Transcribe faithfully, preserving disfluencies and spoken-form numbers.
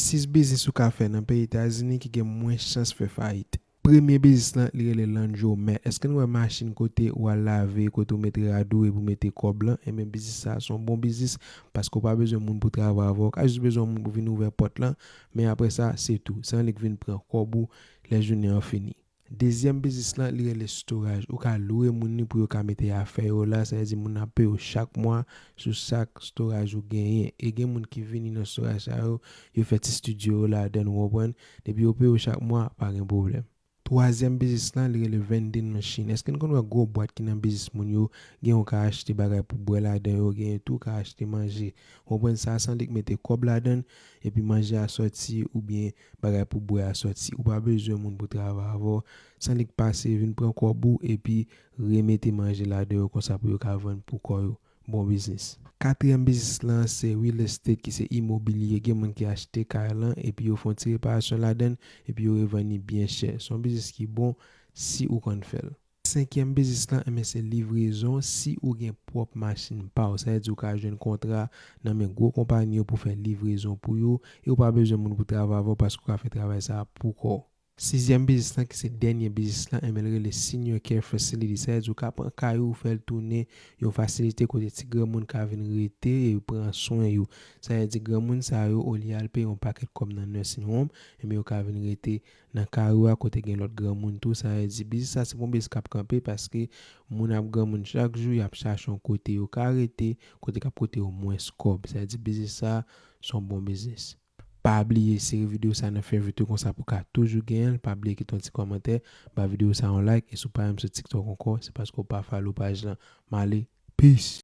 Sis biznis ou ka fè nan peyi Etazini ki gen mwens chans fè fayit. Premye biznis lan, li rele laundromat. Èske nou wè machin kote ou al lave, kote ou mete rad ou epi ou mete kòb lan? Enben, biznis sa a se yon bon biznis paske ou pa bezwen moun pou travay avè w. Ou ka jis bezwen yon moun pou vin ouvè pòt lan, men apre sa, se tou. Se annik vin pran kòb ou lè jounen an fini. Dezyèm biznis lan, li rele storage. Ou ka lwe moun li pou yo ka mete afè yo la, sa vle di moun ap peye w chak mwa sou chak storage ou genyen. E gen moun ki vini nan storage sa yo, yo fè ti studio yo ladan, ou konprann? Depi yo peye w chak mwa, pa gen pwoblèm. Twazyèm biznis lan, li rele vending machine. Èske n konn wè gwo bwat ki nan biznis moun yo, gen yon ka achte bagay pou bwè ladan yo, gen tou ka achte manje. Ou konprann sa, se annik mete kòb ladan, epi manje a sòti, oubyen bagay pou bwè a sòti. Ou pa bezwen moun pou travay avè w. Se annik pase, vin pran kòb ou, epi remete manje ladan yo konsa pou yo ka vann pou kò yo. Bon biznis. Katriyèm biznis lan se real estate ki se imobilye. Gen moun ki achte kay lan, epi yo fè yon ti reparasyon ladan, epi yo revann li byen chè. Se yon biznis ki bon si ou konn fè l. Senkyèm biznis lan, enben se livrezon. Si ou gen pwòp machin pa w, sa vle di ou ka jwenn kontra nan men gwo konpayi yo pou fè livrezon pou yo, e ou pa bezwen moun pou travay avè w paske ou ka fè travay sa a pou kò w. Sizyèm biznis lan, ki se dènye biznis lan, enben l rele Senior Care Facility. Sa vle di ou ka pran kay ou, fè l tounen yon fasilite kote ti granmoun ka vin rete e pran swen yo. Sa vle di granmoun sa yo, olye al peye yon pakèt kòb nan nursing home, enben yo ka vin rete nan kay ou a kote gen lòt granmoun tou. Sa vle di biznis sa se yon biznis k ap kanpe paske moun ap granmoun chak jou, y ap chache yon kote yo ka rete, kote k ap koute yo mwens kòb. Sa vle di biznis sa se yon bon biznis. Pa bliye sere videyo sa nan favorite ou konsa pou ka toujou genyen l. Pa bliye kite yon ti kòmantè, ba videyo sa yon like, e si w pa menm sou TikTok ankò, se paske w pa follow paj lan. M ale, peace!